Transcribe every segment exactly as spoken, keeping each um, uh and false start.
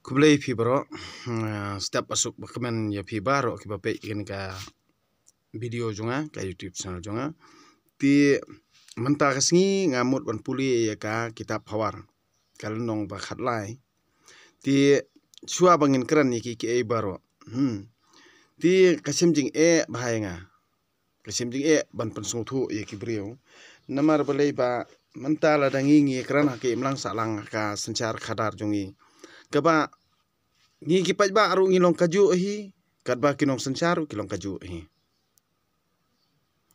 Khublei phi baroh. Hmm, step ba suk ba kmen ïa phi baroh kiba peit ïa kane ka video jong nga, ka YouTube channel jong nga. Te mynta ka sngi nga mut ban pule ïa ka kitab Phawar, ka lynnong ba khatlai. Te shuwa ba ngin kren ïa ki, ki ei baroh. Hmm. Te ka shem jingeh bha ïa nga. Ka shem jingeh ban pynsngewthuh ïa ki briew. Namar balei ba mynta lada ngi ngi kren ha ka imlang sahlang ka synshar khadar jong ngi, kaba ngi ki paidbah ruh ngi long kajuh hi, katba ki nongsynshar ruh ki long kajuh hi.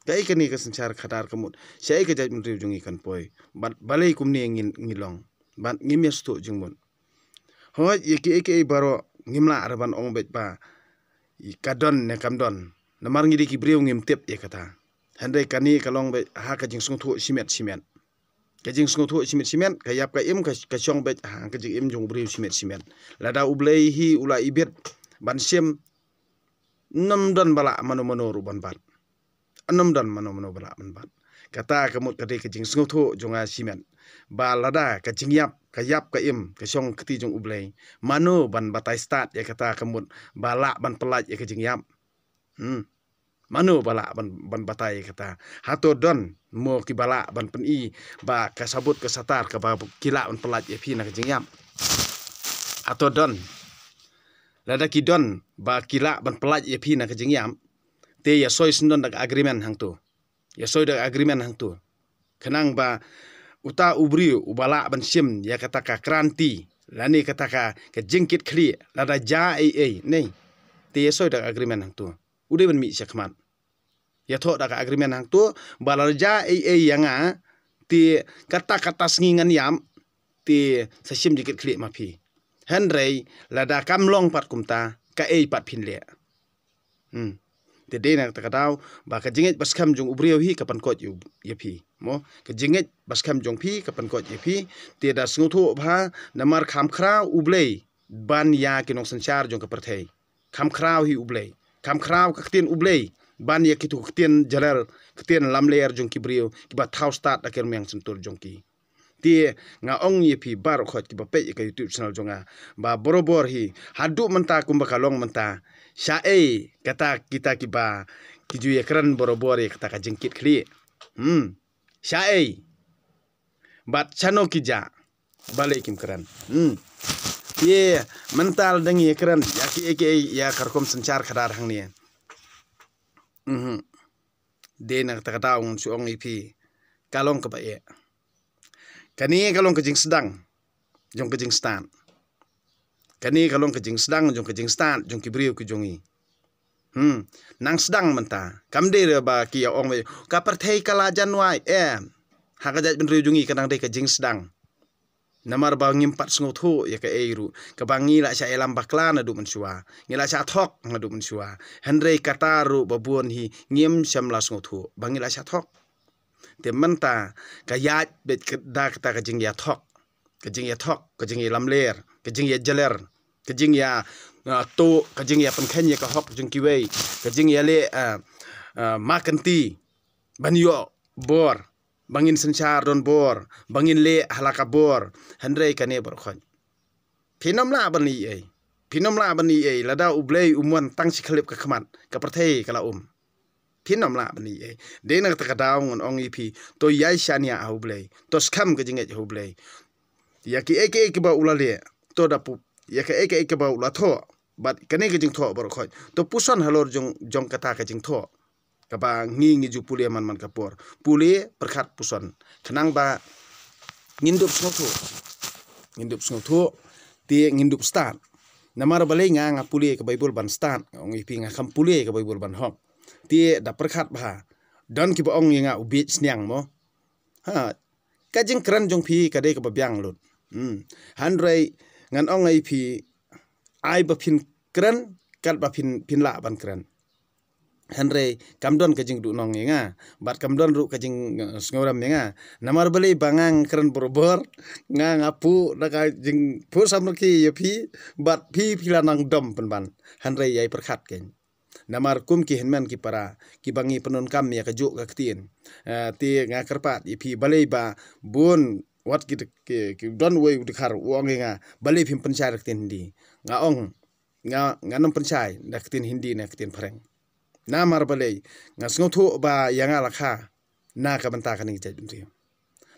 Kaei kane ka synshar khadar ka mut shaei ka jaitbynriew jong ngi kan poi? Bad balei kumne ngi, ngi long? Bad ngim ïa sngewthuh jingmut. Hooid, ïa kiei kiei baroh ngim lah re ban ong beit ba ka don ne kam don. Namar ngi dei ki briew ngim tip ïa kata. Hynrei kane ka long beit ha ka jingsngewthuh shimet shimet. Ka jingsngewthuh shimet shimet, ka ïap ka im ka, ka shong beit ha ka jingim jong u briew shimet shimet. Lada U Blei hi u la ibit ban shim, ym don ba lah mano mano ruh ban bat. Ym don mano mano ba lah ban bat. Kata ka mut ka dei ka jingsngewthuh jong nga shimet. Ba lada ka jingïap, ka ïap ka im ka shong kti jong U Blei, mano ban batai stad ïa kata ka mut ba lah ban pyllait ïa ka jingïap? Hmm. Mano ba lah ban, ban batai ïa kata? Hato don mo kiba lah ban pyni ba ka sabut ka satar kaba ki lah ban pyllait ïa phi na ka jingïap? Hato don? Lada ki don ba ki lah ban pyllait ïa phi na ka jingïap, te ïa soi sngewdon da ka agreement hangto. Ïa soi da ka agreement hangto. Khnang ba uta u briew uba lah ban shim ïa kata ka kranti lane kata ka, ka jingkit khlieh, lada jia ei ei, ne, te ïa soi da ka agreement hangto. U dei ban mih shakhmat. Ïathoh da ka agreement hangto ba lada jia ei ei ïa nga, te kata kata sngi ngan ïap, te sa shim jingkit khlieh ma phi. Hynrei lada kam long pat kumta, kaei pat phin leh? Hmm. Te dei na kata ka daw ba ka jingngeit ba skhem jong u briew hi ka pynkoit ïa u, ïa phi. Mo, ka jingngeit ba skhem jong phi ka pynkoit ïa phi. Te da sngewthuh bha, namar kham khraw U Blei ban ïa ki nongsynshar jong ka pyrthei. Kham khraw hi U Blei. Kham khraw ka ktien U Blei ban ïa kitu ka ktien jaler, ktien lamler jong ki briew kiba thaw stad da ki rmiang shyntur jong ki. Te nga ong ïa phi baroh khoit kiba peit ïa ka YouTube channel jong nga, ba barabor hi, haduh mynta kumba ka long mynta, shaei kata kita kiba ki ju ïa kren barabor ïa kata ka jingkit khlieh? Hmm. Shaei? Bad shano ki jah? Balei kim kren? Hmm. Te mynta lada ngi ïa kren ïa kiei kiei ïa ka rukom synshar khadar hangne, mhm, dei na kata ka daw ngan shu ong ïa phi, ka long kaba eh. Kane ka long ka jingsdang jong ka jingstad. Kane ka long ka jingsdang jong ka jingstad jong ki briew ki jong ngi. Hmm, nang sdang mynta. Kam dei re ba ki ïa ong ba ka pyrthei ka la jan wai, em. Ha ka jaitbynriew jong ngi ka dang dei ka jingsdang. Namar ba ngim pat sngewthuh ïa kaei ruh kaba ngi la shah ïalam bakla naduh mynshuwa, ngi la shah thok naduh mynshuwa. Hynrei kata ruh ba bun hi ngim shym la sngewthuh ba ngi la shah thok. Te mynta ka ïaid beit ka, da kata ka jingïathok, ka jingïathok, ka jingïalamler, ka jingïajaler, ka jingïa, ah, tuh, ka jingïapynkheiñ ïa ka hok jong kiwei, ka jingïaleh, ah, ah, makynti ban ïoh bor, ba ngin synshar don bor, ba ngin leh ha la ka bor. Hynrei kane baroh khoit, phin ym lah ban ïohi ei. Phin ym lah ban ïohi ei lada U Blei um wan tang shi khyllip ka khmat, ka pyrthei ka la um. Phin ym lah ban ïohi ei. Dei na kata ka daw ngan ong ïa phi, to ïai shaniah ha U Blei, to skhem ka jingngeit ha U Blei. Ïa kiei kiei kiba u la leh, to da pu, ïa kiei kiei kiba u la thoh, bad kane ka jingthoh baroh khoit, to puson halor jong, jong kata ka jingthoh kaba ngi ngi ju pule man man ka por. Pule, pyrkhat, puson, khnang ba ngin dup sngewthuh. Ngin dup sngewthuh, te ngin dup stad. Namar balei nga, nga pule ka Baibl ban stad, nga ong ïa phi, nga kham pule ka Baibl ban hok. Te da pyrkhat bha. Don kiba ong ïa nga u bieit sniang mo. Ha, ka jingkren jong phi ka dei kaba biang lut. Hmm. Hynrei ngan ong ïa phi, ai ba phin kren katba phin, phin lah ban kren. Hynrei kam don ka jingduhnong ïa nga, bad kam don ruh ka jing, eh, sngewrem ïa nga. Namar balei ba nga nga kren barabor, nga nga puh da ka jingpuh samrkhie ïa phi, bad phi phi la nang dom pynban. Hynrei ïai pyrkhat kein. Namar kum ki hynmen ki para kiba ngi pyndonkam ïa kajuh ka ktien, eh, te nga kyrpad ïa phi balei ba bun wat ki, ki, ki don uwei u dkhar u ong ïa nga, balei phim pynshai da ka ktien Hindi. Nga ong, nga, ngan ym pynshai da ka ktien Hindi ne ka ktien Phareng. Namar balei, nga sngewthuh ba ïa nga la kha na ka bynta kane ka jaitbynriew.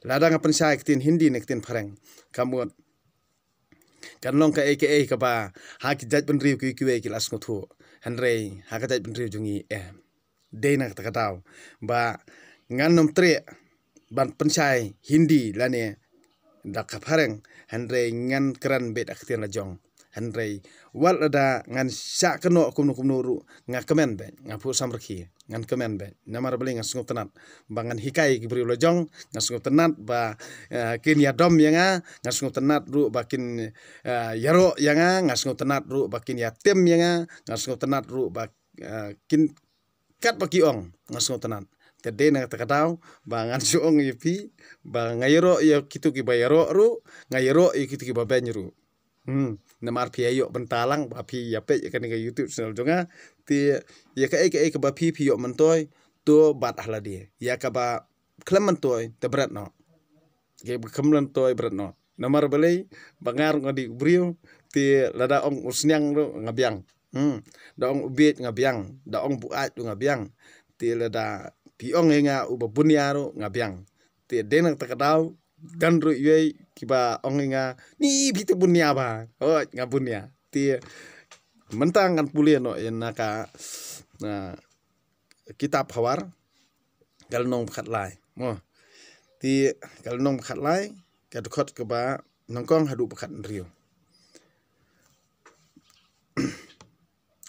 Lada nga pynshai ka ktien Hindi ne ka ktien Phareng, ka mut kan long kaei kaei kaba ha ki jaitbynriew kiwei kiwei ki la sngewthuh. Hynrei ha ka jaitbynriew jong ngi, eh, dei na kata ka daw ba ngan ym treh ban pynshai Hindi lane da ka Phareng, hynrei ngan kren beit da ka ktien la jong. Hynrei wat lada ngan shah kynnoh kumno kumno ruh, nga kmen beit, nga phuh samrkhie, ngan kmen beit. Namar balei, nga sngewtynnat ba ngan hikai ki briew la jong, nga sngewtynnat ba, eh, kin ïadom ïa nga, nga sngewtynnat ruh ba kin, eh, ïaroh ïa nga, nga sngewtynnat ruh ba kin ïatem ïa nga, nga sngewtynnat ruh ba, eh, kin katba ki ong, nga sngewtynnat. Te dei na kata ka daw ba ngan shu ong ïa phi ba nga ïaroh ïa kito kiba ïaroh ruh, nga ïaroh ïa kito kiba beiñ ruh. Hmm, namar phi ïa ïoh bynta lang ba phi ïa peit ïa kane ka YouTube channel jong nga. Te ïa kaei kaei kaba phi, phi ïoh myntoi, to bat ha lade. Ïa kaba khlem myntoi, te bret noh. Kaba khlem myntoi, bret noh. Namar balei, ba nga ruh nga dei u briew, te lada ong u sniang ruh nga biang. Hmm, da ong u bieit nga biang, da ong buaid ruh nga biang. Te lada phi ong ïa nga uba bunia ruh nga biang. Te dei na kata ka daw, don ruh iwei kiba ong ïa nga, ni phi te bunia bha. Hooid, nga bunia. Te mynta ngan pule noh ïa na ka, na kitab Hawar, ka lynnong ba khatlai. Mo. Te ka lynnong ba khatlai, ka dkhot kaba nyngkong haduh ba khathynriew.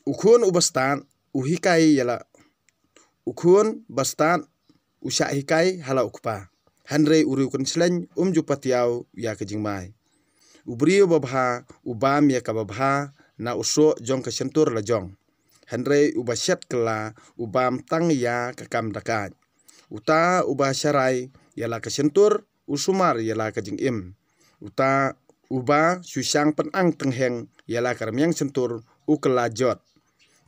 U khun uba stad u hikai ïa la, u khun ba stad u shah hikai ha la u kpa. Hynrei u riewkynshleng um ju patiaw ïa ka jingmai. U briew babha u bam ïa kaba bha na u soh jong ka shyntur la jong. Hynrei uba shet kylla u bam tang ïa ka kam dakaid. Uta uba sharai ïa la ka shyntur u sumar ïa la ka jingim. Uta uba shu shang pynang tyngheng ïa la ka rmiang shyntur u kylla jot.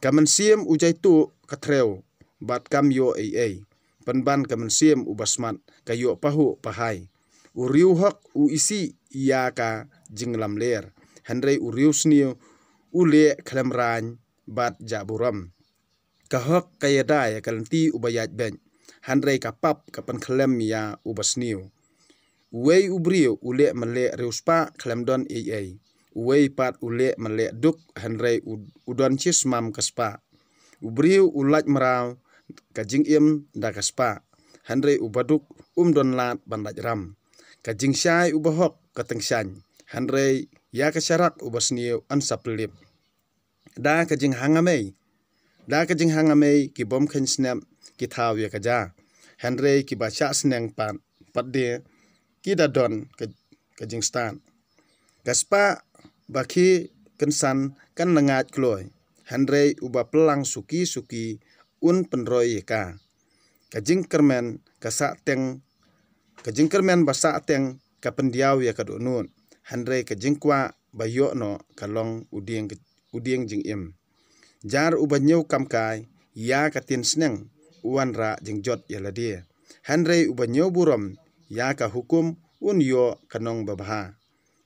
Ka mynsiem u jaituh ka threw bad kam ïoh ei ei. Pynban ka mynsiem uba smat ka ïoh pahuh pahai. U riewhok u isih ïa ka jinglamler. Hynrei u riewsniew u leh khlem raiñ bad jah burom. Ka hok ka ïada ïa ka lynti uba ïaid beit. Hynrei ka pap ka pynkhlem ïa uba sniew. Uwei u briew u leh mynleh riewspah khlem don ei ei. Uwei pat u leh mynleh duk, hynrei u, u don shismam ka spah. U briew u lait mraw ka jingim da ka spah. Hynrei uba duk um don lad ban lait ram. Ka jingshai uba hok ka tyngshaiñ. Hynrei ïa ka sharak uba sniew yn sa pynlip. Da ka jinghanga mei. Da ka jinghanga mei ki bym kheiñ snep ki thaw ïa ka ja. Hynrei kiba shah sneng pat, pat de ki da don ka, ka jingstad. Ka spah ba khie kynsan kan lyngngaid kloi. Hynrei uba pyllang suki suki un pynroi ïa ka. Ka jingkyrmen ka sah teng, ka jingkyrmen ba sah teng ka pyndiaw ïa ka dohnud. Hynrei ka jingkwah ba ïoh noh ka long u dieng, u dieng jingim. Jar uba ñiew kamkai ïa ka tieng sneng u wanrah jingjot ïa lade. Hynrei uba ñiew burom ïa ka hukum un ïoh ka nong babha.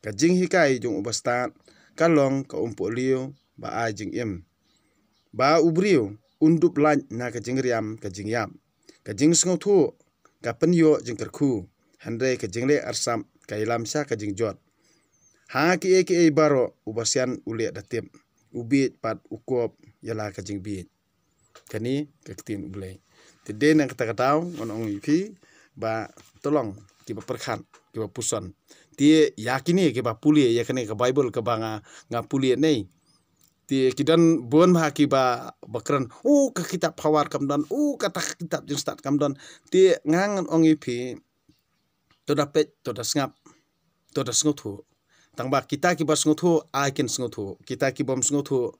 Ka jinghikai jong uba stad ka long ka umpohliew ba ai jingim. Ba u briew un dup lait na ka jingriam ka jingïap. Ka jingsngewthuh ka pynïoh jingkyrkhu. Hynrei ka jingleh arsap ka ïalam sha ka jingjot. Ha kiei kiei baroh uba sian u leh da tip. U bieit pat u kop ïa la ka jingbieit. Kane ka ktien U Blei. Te dei na kata ka daw ngan ong ïa phi ba to long kiba pyrkhat, kiba puson. Te ïa kine kiba pule ïa kane ka Baibl kaba nga, nga pule nei. Te ki don bun bha kiba, ba kren, u ka kitab Hawar kam don, u kata ka kitab Jingstad kam don. Te nga ngan ong ïa phi, to da peit, to da sngap, to da sngewthuh. Tang ba kita kiba sngewthuh ai kin sngewthuh, kita ki bym sngewthuh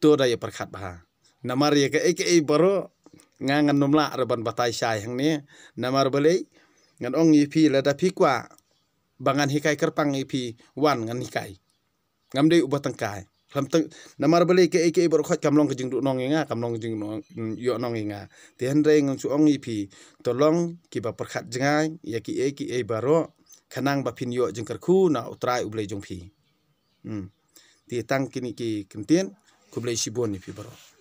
to da ïa pyrkhat bha. Namar ïa kaei kaei baroh nga ngan nym lah re ban batai shai hangne. Namar balei, ngan ong ïa phi, lada phi kwah ba ngan hikai kyrpang ïa phi, wan ngan hikai. Ngam dei uba tyngkai. Khlem tyng-, namar balei kaei kaei baroh khoit kam long ka jingduhnong ïa nga, kam long ka jingduhnong, ïohnong ïa nga. Te hynrei ngan shu ong ïa phi, to long kiba pyrkhat jngai ïa kiei kiei baroh. khnang ba phin ïoh jingkyrkhu na U Trai U Blei jong phi. Hmm. Te tang kine ki kyntien, khublei shibun ïa phi baroh.